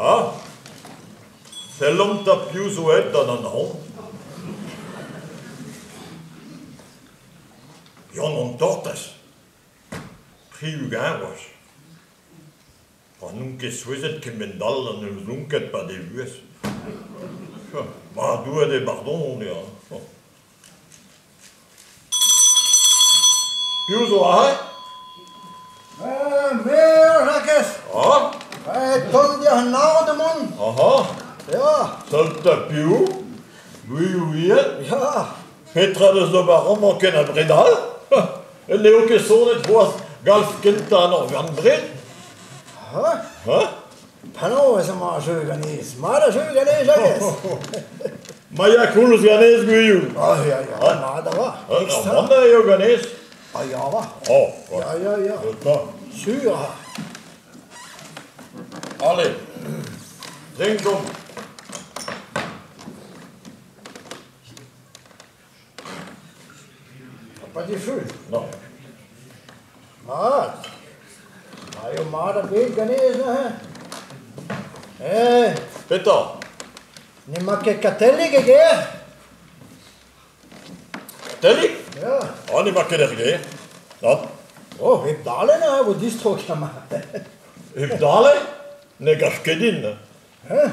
Ah, sellomp 'ta piv zo aet d'an Anaon. Yann an Tortez, 60 vloaz. Ha n'on ket souezhet kement-all an eus lonket 'pad e vuhez. Ma Doue d'e bardon eo. Piv zo aze? Me eo, Jakez. Ah? Tont dir an aod emaon. Aha. Ya. Seul 'ta piv? Gwilhou ivez? Ya. Petra deus d'ober amañ ken abred all? N'eo ket sonet c'hoazh galv kentañ an organ-bred? Ha? Ha? Penaos emañ ar jeu ganez? Mat ar jeu ganez, Jakez? Ma ya koulz ganez, Gwilhou. Ah, ya, ya, mat a va. Ur banne eo ganez? Ah, ya va. Oh, Ya, ya, ya. Petra? Sur. Allez, drinkomp. Pas difeu. Non. Mat. Ma eo mat ar bed ganez neuze. Eh, Petra? N'emañ ket Katellig e gêr? Katellig? Ya. Ah, n'emañ ket er gêr. Non. Oh, hep dale neuze e vo distro bremañ. Hep dale? Ne gav ket din. Hein?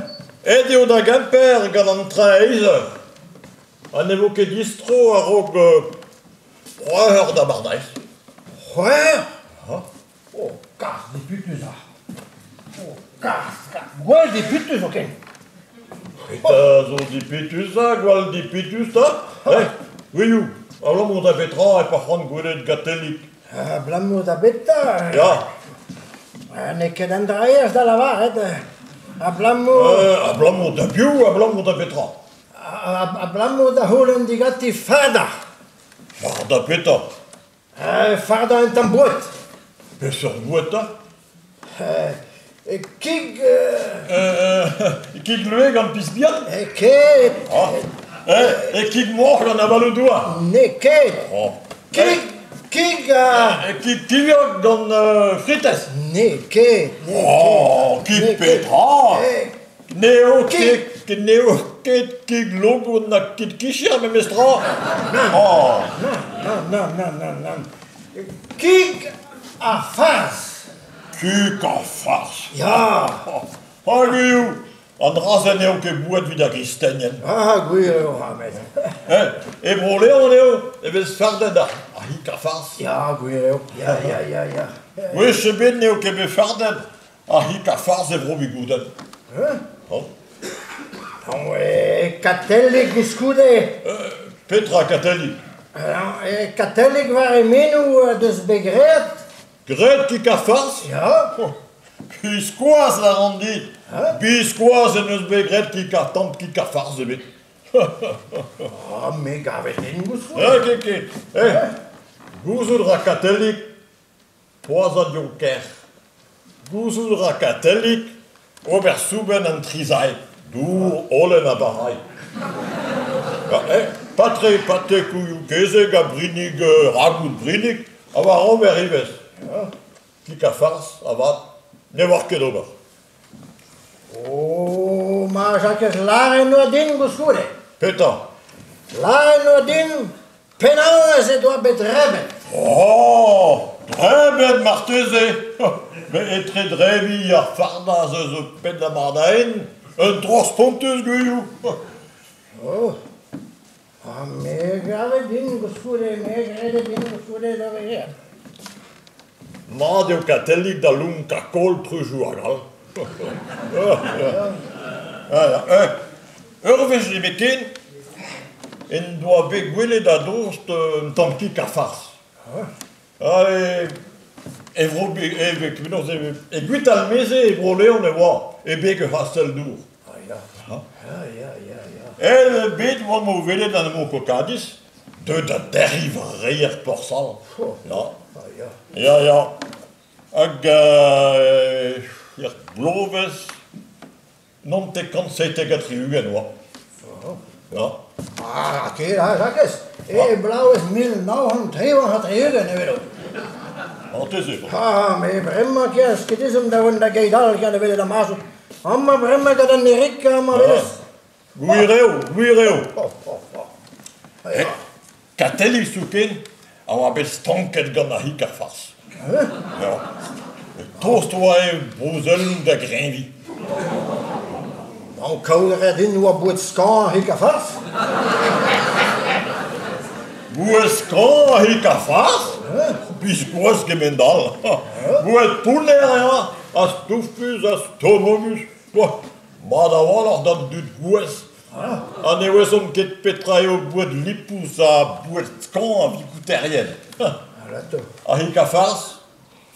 Aet eo da Gemper gant an train eizh eur. Ha ne vo ket distro a-raok c'hwec'h eur d'abardaez. C'hwec'h? Ha? Oh, kar dipitus ah! Oh, kar, kar, gwall dipitus zoken! Petra zo dipitus ha gwall dipitus 'ta? Eh, Gwilhou, abalamour da betra e pa c'hoant gwelet Gatellig? Abalamour da betra? Ya. N'eo ket an dra aes da lavaret. Abalamour... Abalamour da biv, abalamour da betra? Abalamour da c'houlenn diganti fardañ. Fardañ petra? Fardañ un tamm boued. Peseurt boued 'ta? Kig... Kig leue gant piz bihan? Ket. Ah. Kig moc'h gant avaloù-douar? N'eo ket. Oh. Kig... Kig... Kig kilhog gant fritez? N'eo ket. Oh, kig petra? N'eo ket, n'eo ket kig logour na kig kicher memestra. Nann. Oh. Nann, nann, nann, nann, nann. Kig ha farz. Kig ha farz. Ya. Ha gwir an dra-se n'eo ket boued evit ar gristenien. Ah, gwir eo, met. E Bro-Leon eo e vez fardet ar c'hig ha farz. Ya, gwir eo. Ya, ya, ya, ya. Gwech ebet n'eo ket bet fardet Ar c'hig ha farz e Vro-Vigoudenn. Hein? Oh. E Katellig koulskoude. Petra Katellig? E Katellig war e menoù deus bet graet. Graet kig ha farz? Ya. Oh. Biskoazh lâran dit. Hein? Biskoazh en deus bet graet kig ha tamm kig ha farz ebet. Ah, me 'gave din koulskoude. Eh, ket ket. Eh, gouzout 'ra Katellig Poazhañ kerc'h. Gouzout a ra Katellig ober soubenn an trizailh, dour, holen ha barailh. Patre, pate kouilhoù kezeg ha brinig ragout brinig a oar ober ivez. Kig ha farz, avat, ne oar ket ober. Oh, ma Jakez, lâret 'noa din koulskoude. Petra? Lâret 'noa din Penaos he doa bet drebet? Oh, drebet marteze! Met etre drebiñ ha fardañ ez eus ur penn-abardaenn, un troc'h spontus, Gwilhou. Oh, ha me 'gave din koulskoude, me 'grede din koulskoude da vezañ. Mat eo Katellig da lonkañ kaol treuzoù hag all. Ur wech nemetken en doa bet gwelet a-dost un tamm kig ha farz. Ha e vro penaos e Gwitalmeze e Bro-Leon e oa e beg ur c'hastell-dour. Aet bet oamp o welet an Mokokadis, deuet da derriñ war reier Porsal. Ya, ya, ya. Hag er bloavezh 1977 oa. Ya. Ah, ket, ha, Jakez. E bloavezh 1973 evel Marteze. Ah, me bremañ ket, ket ezhomm da vont da geit all ken da welet ar mazout. Amañ bremañ gant an Erika amañ 'welez. Gwir eo, gwir eo. Oh, oh, oh. Eh, Katellig zoken a oa bet stanket gant ar c'hig ar fars. Ya. Tost oa e brouzelloù da greñviñ. An kaout a ra din oa boued skañv ar c'hig ar fars. Boued skañv ar c'hig ar fars? Biskoazh kement-all. Boued pounner eo, ha stoufus ha stomogus. Mat a-walc'h d'an dud gouez. Ha ne ouezomp ket petra eo boued lipous ha boued skañv a vigouterien. Ar c'hig ha farz,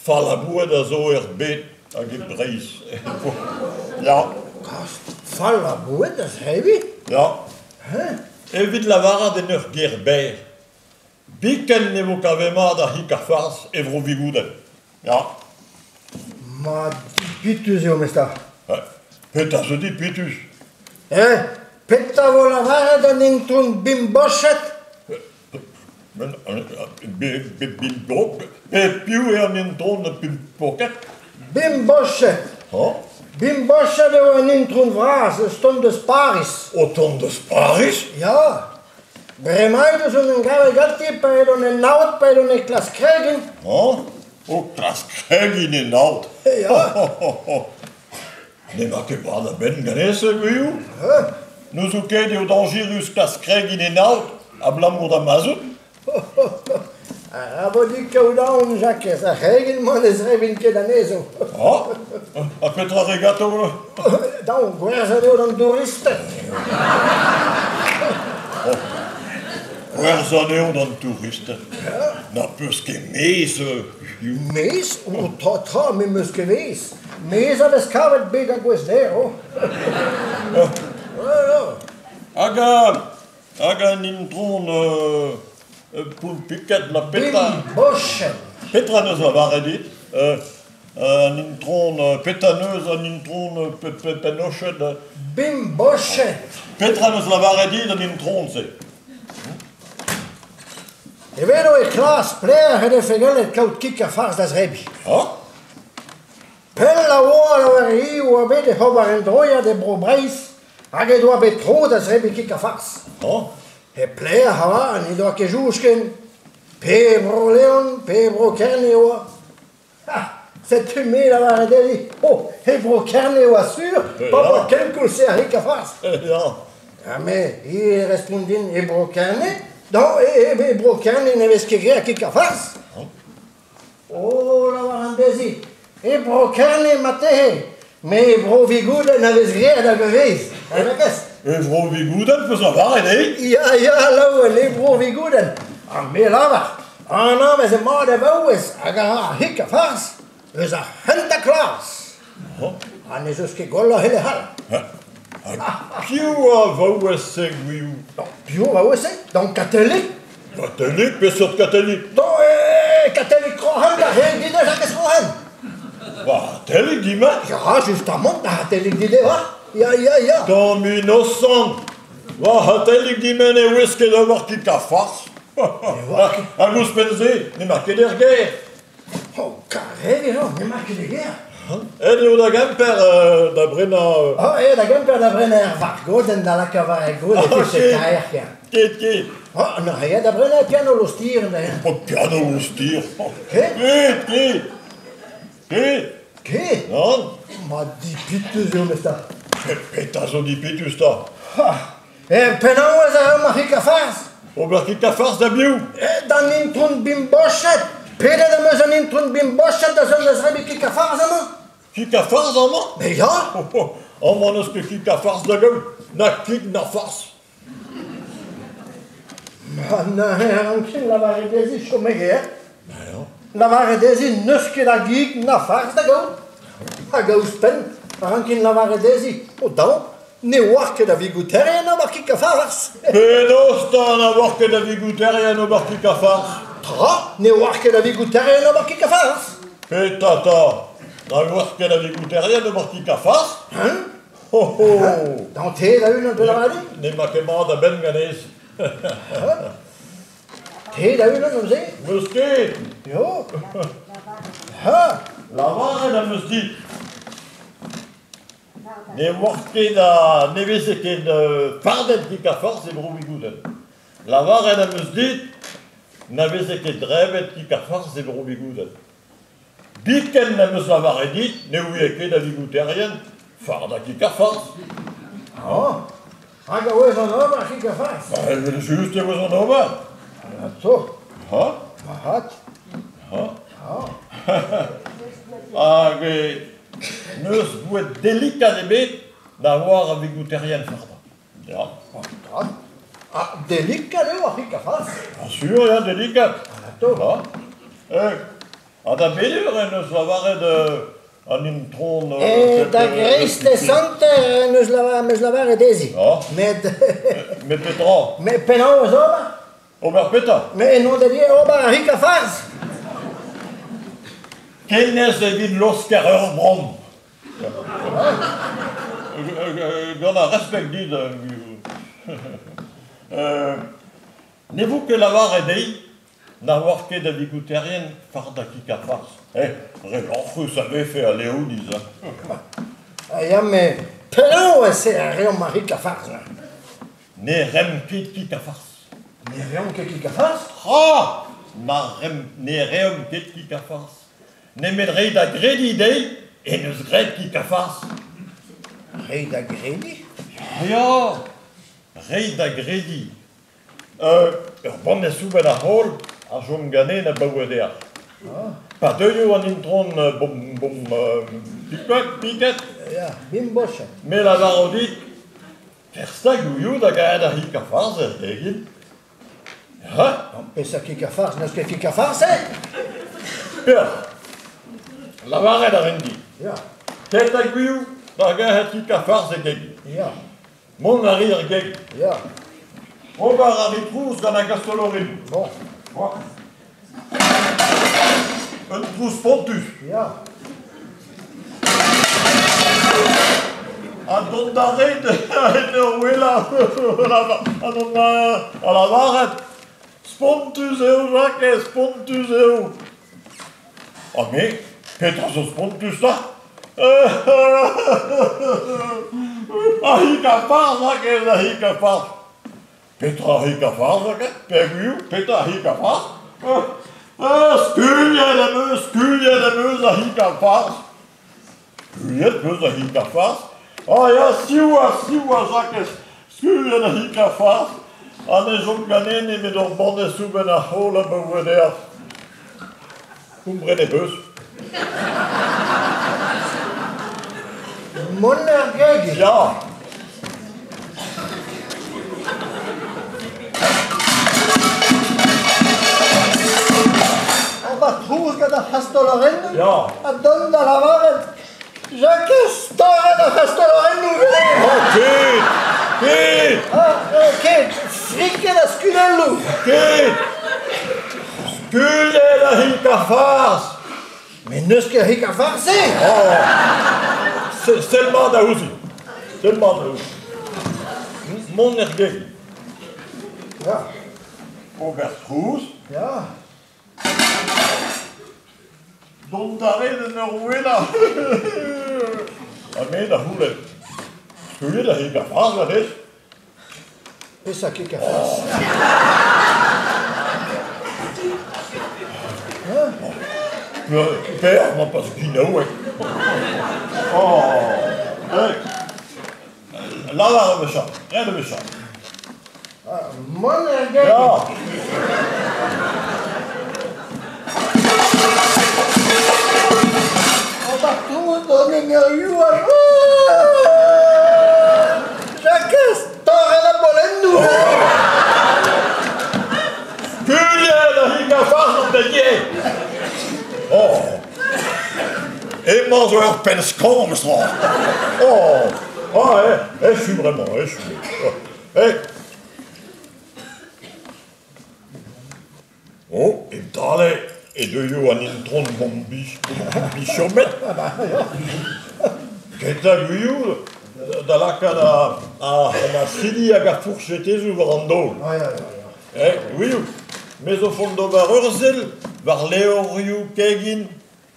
fallañ boued a zo er bed hag e Breizh. Ya. Fallañ boued a zebriñ? Ya. Evit lavaret en ur ger berr, biken ne vo kavet mat ar c'hig ha farz e Bro-Vigoudenn. Ya. Ma dipitus eo memes tra. Petra zo dipitus? Eh, petra vo lavaret d'an intron Bimbochet? Piv eo an intron Bimbochet? Bimbochet. Oh. Bimbochet eo an intron vras eus tont deus Pariz. O tont deus Pariz? Ya. Bremañ eus en em gavet ganti pa edon en aod, pa edon e klask kregin. Oh. O klask kregin en aod. Ya. N'emañ ket mat a-benn ganez, Gwilhou? N'ouzout ket eo dañjerus klask kregin en aod abalamour da ma'z out? Arabat dit kaout aon, Jakez, ar c'hregin-mañ ne zrebin ket anezho. Ah, ha petra 'rez ganto? Daou, gwerzhet eo d'an douristed. Gwerzhet eo d'an touristed. Na peus ket mezh, Gwilhou? Mezh? Oh, tra, tra, me 'meus ket mezh. Mezh a vez kavet beg a gouez dezho. Hag hag an intron poulpiket na petra... Boched. Petra 'neus lavaret dit? An intron petra 'neus an intron pennoched? Bimboched. Petra 'neus lavaret dit an intron-se? Evel eo e klas pelec'h he defe gellet kaout kig ha farz da zebriñ. Ha? Pell a oa a oa bet ec'h ober un droiad e Bro-Breizh hag he doa bet tro da zebriñ kig ha farz. Oh. E pelec'h avat n'he doa ket soñj ken. Pe Bro-Leon pe Bro-Kerne e oa. Ha, setu me lavaret dezhi, oh, e Bro-Kerne e oa sur, pa oa kenkoulz ar c'hig ha farz. Ya. Ha me, hi e respont din, e Bro-Kerne? Non, e Bro-Kerne ne vez ket graet kig ha farz. O, lavaran dezhi, e Bro-Kerne marteze, met e Bro-Vigoudenn a vez graet hag a vez, ha E Bro-Vigoudenn 'peus lavaret, eh? Ya, ya, laouen, e Bro-Vigoudenn. Ha me lavar, anavez emañ da vaouez hag a ra ar c'hig ha farz eus ar c'hentañ klas. Ha n'ez eus ket gwelloc'h e lec'h all. Ha piv a vaouez-se, Gwilhou? Piv a vaouez-se? D'an Katellig? Katellig? Peseurt Katellig? Non, eh, Katellig Krohen, da re dit Jakez Krohen. Ba, Katellig dit-me? Ya, justamant, da Katellig dit eo. Ya, ya, ya. Tamm inosant! Va C'hatellig dit-me ne ouez ket ober kig ha farz. Hag ouzhpenn-se, n'emañ ket er gêr. Oh, karet eo, n'emañ ket er gêr. Aet eo da Gemper da brenañ... Oh, eo da Gemper da brenañ ar vargodenn da lakaat war e goud e vije kaer ker. Ket, ket. Oh, n'oc'h ket da brenañ piano lostir da Oh, piano lostir. Ket? Ket, ket. Ket. Ket? Nann. Ma dipitus eo meus 'ta. Petra zo dipitus 'ta? Ha, e penaos a ra ma c'hig a-farz? Ober kig a-farz da biv? D'an intron Bimbochet! Pedet am eus an intron Bimbochet da zont da zebriñ kig a-farz amañ. Kig a-farz amañ? Mais ya! Amañ n'eus ket kig a-farz da gaout, na kig na farz. Ma neuze a rankin lavaret dezhi chom e gêr. Lavaret dezhi n'eus ket a gig na farz da gaout. Hag ouzhpenn a rankin lavaret dezhi, o daou, ne oar ket a vigouterien ober kig ha farz. Penaos 'ta na oar ket a vigouterien ober kig ha farz? Tra, ne oar ket a vigouterien ober kig ha farz. Petra 'ta? Na oar ket a vigouterien ober kig ha farz? Hein? Ho ho! D'an te da-unan pe lavaret din? N'emañ ket mat a-benn ganez. Te da-unan neuze? N'eus ket. Jo. Ha? Lavaret am eus dit. Ne oar ket a ne veze ket fardet kig-ha-farz e Bro-Vigoudenn. Lavaret am eus dit na veze ket drebet kig-ha-farz e Bro-Vigoudenn. Biken n'am eus lavaret dit ne ouie ket a vigouterien fardañ kig-ha-farz. Ah, hag a ouezan ober kig-ha-farz? Ba, evel-just e ouezan ober. Ato. Ha? Mat. Ha? Hag n'eus boued delikat ebet da oar a vigouterien fardañ. Ya. Ah, delikat eo ar c'hig-ha-farz? Ah, sur, ya, delikat. Ato. Ha? Ha da bet eur en deus lavaret an intron... Da greisteiz hanter en deus am eus lavaret dezhi. Met... Met petra? Met penaos ober? Ober petra? Met n'on ket ober ar c'hig-ha-farz. Kenez evit laosker ur bronn. Gant ar respect dit. Ne vo ket lavaret dezhi na oar ket a vigouterien fardañ kig-ha-farz. Eh, re lorc'hus a vefe al Leoniz hein. Ya, met penaos e reomp ar c'hig-ha-farz? Ne reomp ket kig-ha-farz. Ne reomp ket kig-ha-farz? Ha! Na reomp, ne reomp ket kig-ha-farz. Nemet reiñ da grediñ dezhi en deus graet kig-ha-farz. Reiñ da grediñ? Ya, reiñ da grediñ. Ur banne soubenn a c'holl a chom ganen abaoe dec'h. Pa deuio an intron bom bom piket, Ya, bim-bochet. Me lavaro dit, kerzh gouioù da gaet ar c'hig-ha-farz er gegin. Ha? Peseurt kig-ha-farz n'eus ket kig-ha-farz, eh? Peoc'h. Lavaret a rin dit. Ya. Ket a gouioù da gaet kig-ha-farz e gegin. Ya. Mont a ri er gegin. Ya. Ober a ri trouz gant ar gastolorin. Bon. Un trouz spontus. Ya. Ha dont da ret en ur ouelañ ha dont da lavaret spontus eo Jakez, spontus eo. Ha me, petra zo spontus 'ta? Ar c'hig-ha-farz, Jakez, ar c'hig-ha-farz. Petra ar c'hig-ha-farz, Jakez? Peogwir, petra ar c'hig-ha-farz? Skuilhet am eus, skuilhet am eus ar c'hig-ha-farz. Skuilhet 'peus ar c'hig-ha-farz? Ah ya, siwazh, siwazh, Jakez, skuilhet ar c'hig-ha-farz. Ha ne chom ganen nemet ur banne soubenn ar c'haol abaoe dec'h. Komprenet 'peus? Mont er gegin. Ya. Ober trouz gant ar c'hastolorennoù Ya. ha dont da lavaret Jakez, torret ar c'hastolorennoù Oh, ket! Ket! Ah, ket, friket a skudelloù. Ket! Skuilhet ar c'hig-ha-farz! Met n'eus ket c'hig-ha-farz-se! Oh! Sell mat da ouzhin. Sell mat da ouzhin. Mont er gegin. Ya. Ober trouz. Ya. Dont da ret en ur ouelañ. Ha me da c'houlenn. Skuilhet ar c'hig-ha-farz ganez? Peseurt kig-ha-farz? Per, ma pas ginaoueg. Oh, hey. Lavar a wechall, ret a wechall. Mont er gegin. Ya. Ober trouz gant en ur youal. Jakez, torret ar bolennoù. Skuilhet ar c'hig-ha-farz an deiz. Oh. Emañ zo ur penn skañv memes-tra. Oh. Ah, eh, echu bremañ, echu. Eh. Oh, hep dale e deuio an intron Bichomet. Kentañ gwioù da lakaat ar sili hag ar fourchetezoù war an daol. Eh, gwioù, me zo font d'ober ur sell war levrioù kegin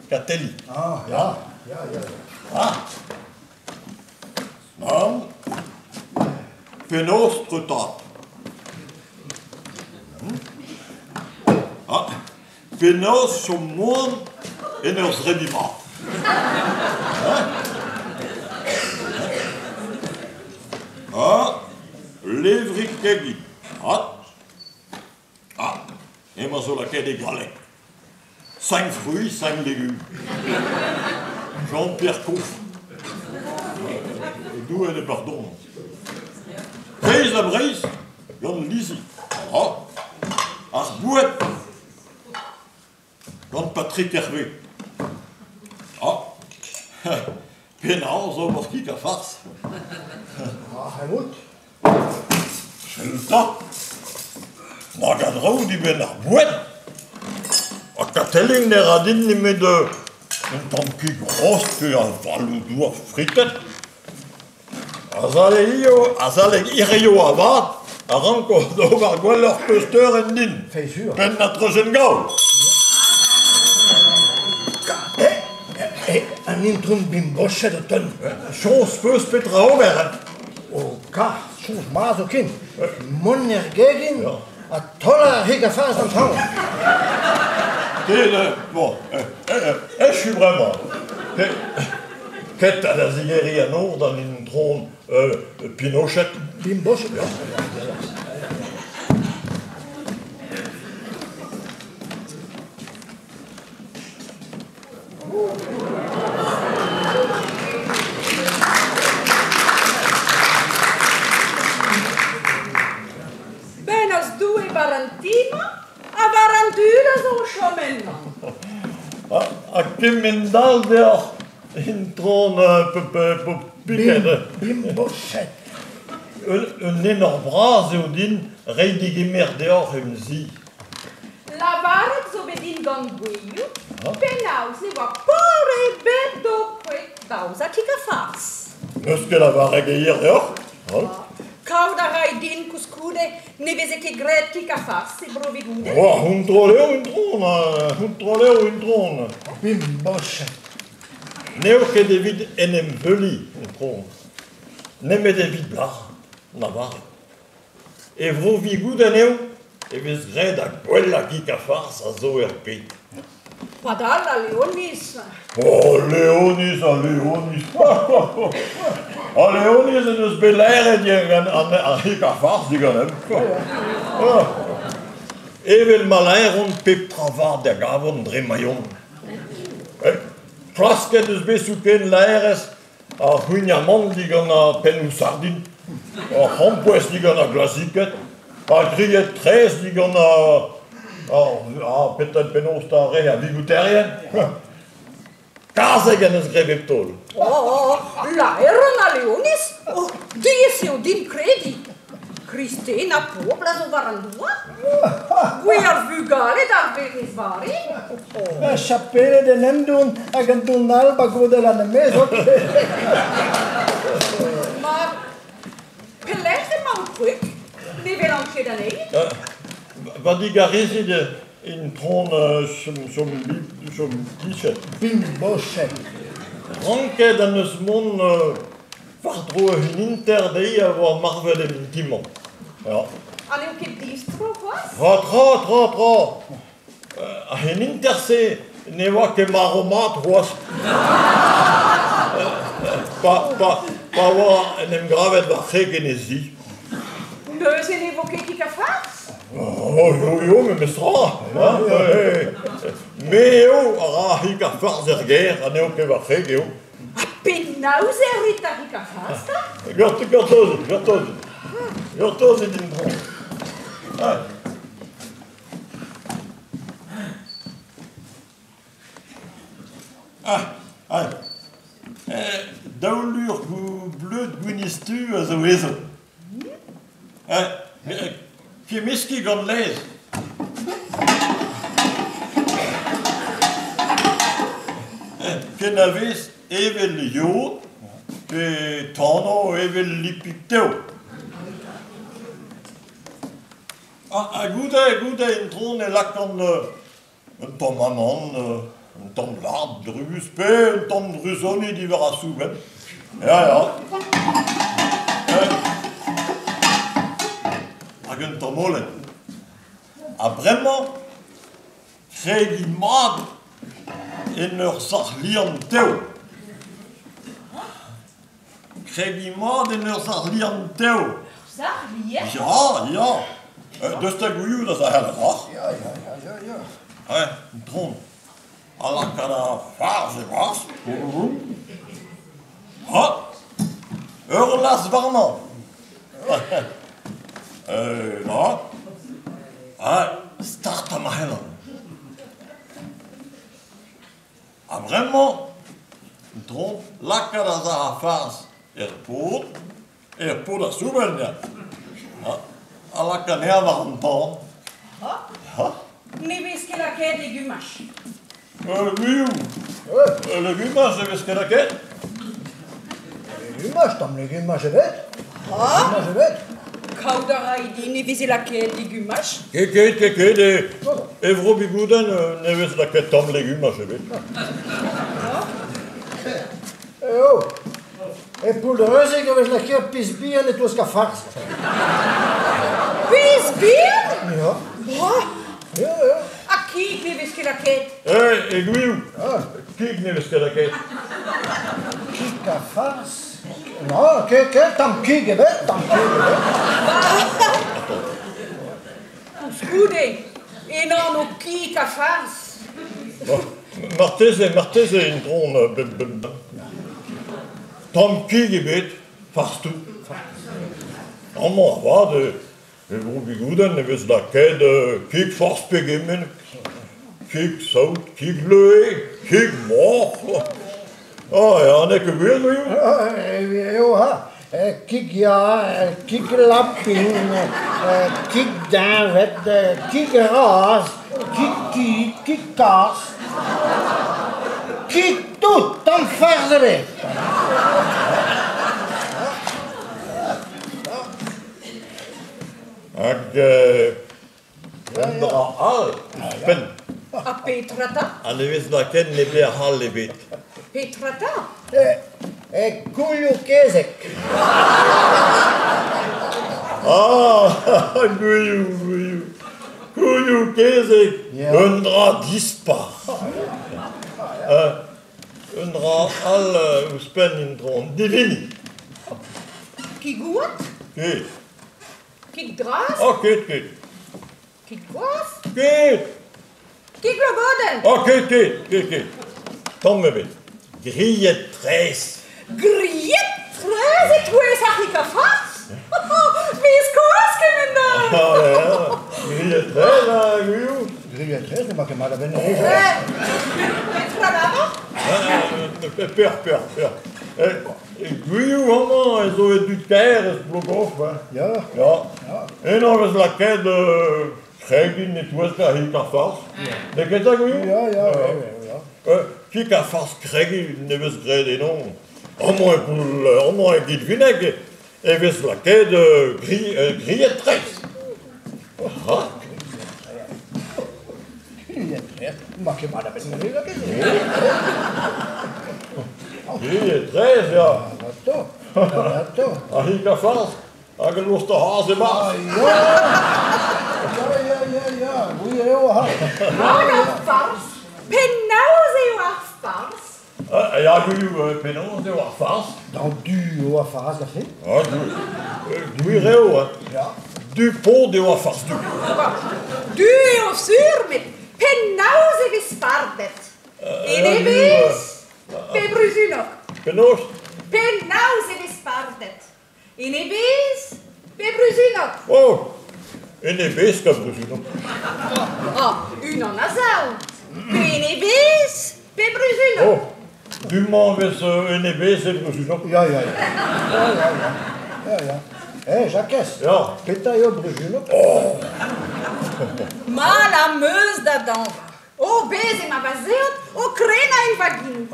Katelli. Ah, ya, ya, ya. Ah. Penaos treutad? Ah, penaos chom moan en ur zrebiñ mat? Ah, levrig kegin. Ah, ah, emañ zo lakaet e galleg. Cinq fruits, cinq légumes. Jean-Pierre Coff. Doue ne pardon. Feiz ha Breizh gant Lizzy. Ah, ar boued gant Patrick Hervé. Ah, penaos ober kig ha farz. Ah, helmut. Sell 'ta. Nag a draoù dibenn ar boued. Ha Katelin ne ra din nemet un tamm kig rost pe avaloù-douar fritet. Azalek hirio avat a ranko d'ober gwelloc'h peusteurenn din. Penn na treuzenn gaol. An intron Bimbochet o tont. Soñj 'peus petra ober, hein? O kar, soñj mat zoken. Mont er gegin ha taolañ ar c'hig a-fas d'an traoñ. Te, bon, echu bremañ. Ket da zigeriñ an nor d'an intron Pinochet. Bimbochet, ya. Bennozh Doue war an ti-mañ ha war an dud a zo o chom ennañ. Ha kement-all deoc'h, intron Piket. Bimbochet. Un enor bras eo din reiñ degemer deoc'h em zi. Lavaret zo bet din gant Gwilhou penaos ne oa paotr ebet d'ho kwek d'aozañ kig ha farz. N'eus ket lavaret gevier deoc'h? Kaout a ray din koulskoude ne veze ket graet kig ha farz e Bro-Vigoudenn. Oh, ar c'hontrol eo intron, ar c'hontrol eo intron. Bimbochet. N'eo ket evit en em veuliñ, intron, nemet evit lavaret. E Vro-Vigoudenn eo e vez graet ar gwellañ kig ha farz a zo er bed. Padal, al Leoniz. Oh, Leoniz, al Leoniz. Al Leoniz en deus bet laeret ar c'hig ha farz diganeomp. Evel ma laeront pep tra vat da gavont dre ma yont. Klasket eus bet zoken laerezh ar c'houign-amann digant ar pennoù sardin, ar c'hrampouezh digant ar glaziked, ar grilhed traezh digant ar petra penaos 'ta re ar bigouterien. Kazeg en deus graet bep taol. Oh, laeron a Leoniz! Oh, diaes eo din krediñ. Kristen ha pobl a zo war an douar. Gwir ar vugale d'ar Werc'hez Vari. Ur chapeled en endon hag an don all ba godell an amezog. Ma, pelec'h emañ ho kwreg? Ne welan ket anezhi. Va digarezit intron chom dichet. Bimbochet. Ranket en deus mont war-dro un inter dezhi a oa marvet en ti-mañ. Ya. Ha n'eo ket distro c'hoazh? Tra, tra, tra, tra. An inter-se ne oa ket marv-mat c'hoazh. Pa, pa, pa oa en em gravet war c'hreg en he zi. Neuze ne vo ket kig ha farz? Oh, yo, yo, memestra. Me eo a ra ar c'hig ha farz er gêr, ha n'eo ket va c'hreg eo. Ha penaos e rit ar c'hig ha farz 'ta? Gortozit, gortozit. Gortozit en-dro. Ah, ah. Daou lur bleud gwinizh-tu a zo ezhomm. Kemmeskiñ gant laezh. Kenavez evel yod pe tanv evel lipig-tev. Ha goude, goude intron e lakaan un tamm amann, un tamm lard druz pe un tamm druzoni diwar ar soubenn. Ya, ya. Hag un tamm holen. Ha bremañ, kregiñ mat en ur sac'h lien tev. Kregiñ mat en ur sac'h lien tev. Sac'h lien? Ya, ya. Deus ta gouioù da zerc'hel roc'h. Ya, ya, ya, ya, ya. Ouais, tron. Ha lakaat ar farz e-barzh. Ha ur las warnañ. Na. Ha startañ ma c'hellan. Ha bremañ, tron, lakaat ar sac'h farz er pod, er pod a soubenn, ya. Ha lakaat anezhañ war an tan. Ha? Ha? Ne vez ket lakaet legumaj. Gwioù. Legumaj ne vez ket lakaet. Legumaj, tamm legumaj ebet. Legumaj ebet. Kaout a ray din e veze lakaet legumaj. Ket, ket, ket, ket, e vro Bigoudenn ne vez lakaet tamm legumaj ebet. Eo, e Pouldreuzig e vez lakaet piz bihan e-touesk ar farz. Piz bihan? Ya. Oh. Ya, ya. Ha kig ne vez ket lakaet? E Gwioù, kig ne vez ket lakaet. Kig ha farz? No, ket, ket, tamm kig ebet, tamm kig ebet. Koulskoude, en anv kig ha farz. Marteze, marteze, intron, tamm kig ebet, farz tout. Amañ avat, e bro Bigoudenn e vez lakaet kig forzh pegement, kig saout, kig leue, kig moc'h. Ah, ya, n'eo ket gwir, Gwioù? Eo ha, kig ya, kig lapin, kig deñved, kig raz, kig ki, kig kazh. Kig tout, tamm farz ebet. Hag un dra all ouzhpenn. Ha petra 'ta? Ha ne vez lakaet neblec'h all ebet. Petra 'ta? E koulioù kezeg. Ah, gouioù, gouioù. Koulioù kezeg, un dra dispar. Un dra all ouzhpenn intron diviniñ. Kig-houad? Ket. Kig dras? Ah, ket, ket. Kig gwaz? Ket. Kig logodenn? Ah, ket, ket, ket, ket. Tamm ebet. Grilhed traezh. Grilhed traezh e-touez ar c'hig ha farz? Miz kozh kement all! Ah, ya, grilhed traezh, ha, Gwilhou? Grilhed traezh, n'emañ ket mat a-benn Petra lavar? Peoc'h, peoc'h, peoc'h. Gwilhou amañ e zo e dud-kaer eus Plogoff, hein. Ya. Ya. Eno e vez lakaet kregin e-touesk ar c'hig ha farz. N'eo ket ça, Gwilhou? Ya, ya, ya, ya. Kig ha farz kregin ne vez graet eno. Amañ e poull, amañ e Gilvineg e vez lakaet grilhed traezh. Ah. Grilhed traezh, n'emañ ket mat a-benn lakaet. Grilhed traezh, ya. Ato, ato. Ar c'hig ha farz, hag al lost ar c'hazh e-barzh. Ah, ya, ya, ya, ya, gwir eo, ha. Hag ar farz? Penaos eo ar farz? Ya, Gwilhou, penaos eo ar farz? Dans du eo ar farz, da fin. Ah, gwir eo, hein. Ya. Du pod eo ar farz du. Du eo sur, met penaos e vez fardet? En e vez pe bruzunok? Penaos? Penaos e vez fardet? En e bez pe bruzunok? Oh, en e bez ka bruzunok. Oh, unan a zaou. Pe en e bez pe bruzunok? Oh, du-mañ vez en e bez e bruzunok. Ya, ya, ya. Ya, ya, ya. Ya, ya. Eh, Jakez, Ya. petra eo bruzunok? Oh. Mall am eus da dañva. O, bez emañ va zeod o krenañ en va gin.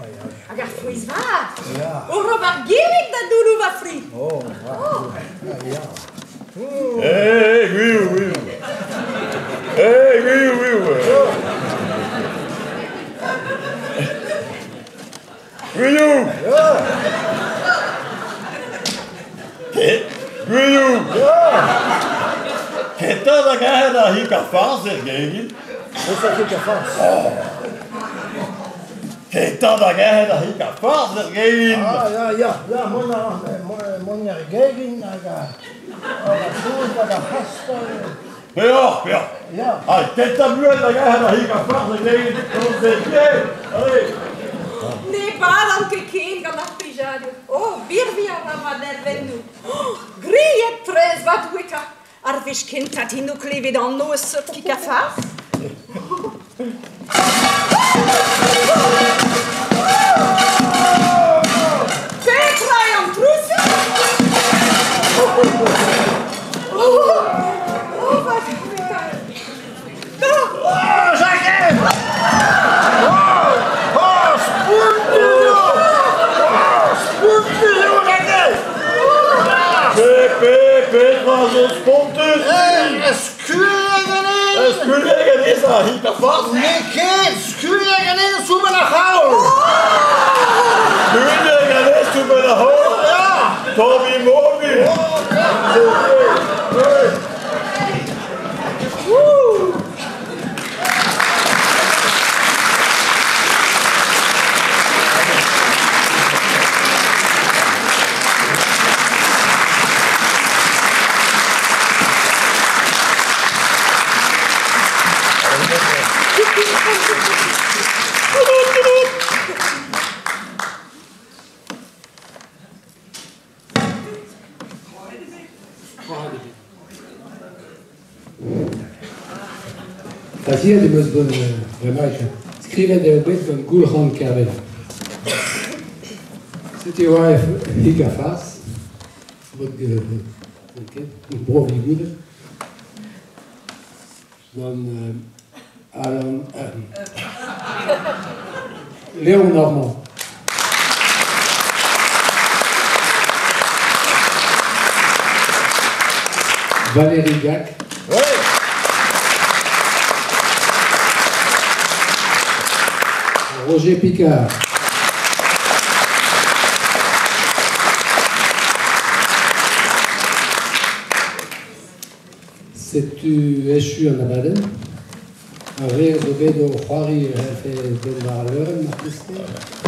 Hag ar frouezh vat. Ya. O ober gillig da doulloù va fri. Oh, ya, ya. Eh, Gwilhou, Gwilhou. Eh, Gwilhou, Gwilhou. Gwilhou! Ya. Ke, Gwilhou! Kentañ da gerc'hat ar c'hig ha farz er gegin. Petra kig ha farz? Kentañ da gerc'hat ar c'hig ha farz er gegin. Ah, ya, ya, ya, mont a ran, mont er gegin hag ar soñj hag ar c'hastell. Peoc'h, peoc'h. Ya. Allez, kentañ buan da gerc'hat ar c'hig ha farz er gegin. Allez. Ne badan ket ken gant ar plijadur. Oh, birviñ a ra ma nervennoù. Oh, grilhet traezh va Doue 'ta! Ar wech kentañ din o klevet anv eus seurt kig ha farz. Petra eo an trouz-se? Oh, oh, va Doue 'ta! Oh, Jacques! Oh, oh, spontus eo! Oh, spontus eo, Jacques! Pe, pe, petra zo spontus? Skuilhet ganin! Skuilhet ganez ar c'hig ha farz? N'eo ket skuilhet ganin soubenn ar c'haol! Skuilhet ganez soubenn ar c'haol? Ya! Tommy Moby! Faziet em eus gant bremaik. Skrivet eo bet gant Goulc'han Kervella. Setu e oa hig ha farz. Bro Vigoudenn. Gant Alan Léon Normand. Valérie Gac. Roger Picard. Setu echu an abadenn. Ar re a zo bet o c'hoari e c'hellfe dont war al leurenn marteze.